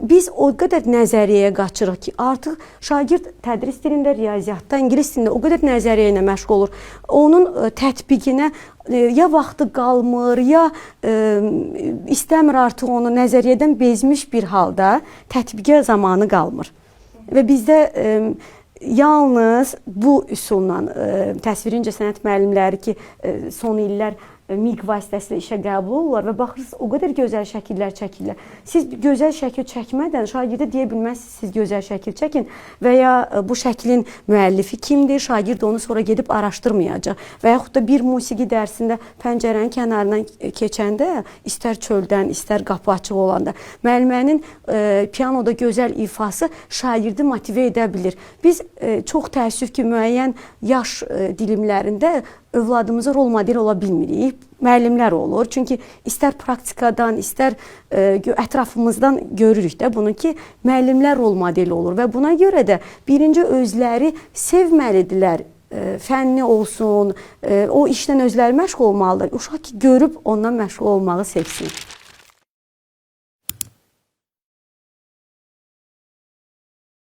Biz o qədər nəzəriyyəyə qaçırıq ki, artıq şagird tədris dilində, riyaziyyatda, ingilis dilində o qədər nəzəriyyə ilə məşğul olur. Onun tətbiqinə ya vaxtı qalmır, ya istəmir artıq onu, nəzəriyyədən bezmiş bir halda tətbiqə zamanı qalmır. Və bizdə yalnız bu üsulla təsviri incəsənət müəllimləri ki, son illər MİQ vasitəsilə işə qəbul olurlar və baxırsınız, o qədər gözəl şəkillər çəkirlər. Siz gözəl şəkil çəkmədən şagirdə deyə bilməzsiniz, siz gözəl şəkil çəkin və ya bu şəklin müəllifi kimdir, şagird onu sonra gedib araşdırmayacaq. Və yaxud da bir musiqi dərsində pəncərənin kənarından keçəndə, istər çöldən, istər qapı açıq olanda, müəllimənin pianoda gözəl ifası şagirdi motivə edə bilir. Biz çox təəssüf ki, müəyyən yaş dilimlərində övladımıza rol model ola bilmirik. Müəllimlər olur. Çünki istər praktikadan, istər ətrafımızdan görürük də bunu ki, müəllimlər rol modeli olur və buna görə də birinci özləri sevməlidirlər. Fənni olsun, o işlə özləri məşğul olmalıdır. Uşaq ki, görüb ondan məşğul olmağı sevsin.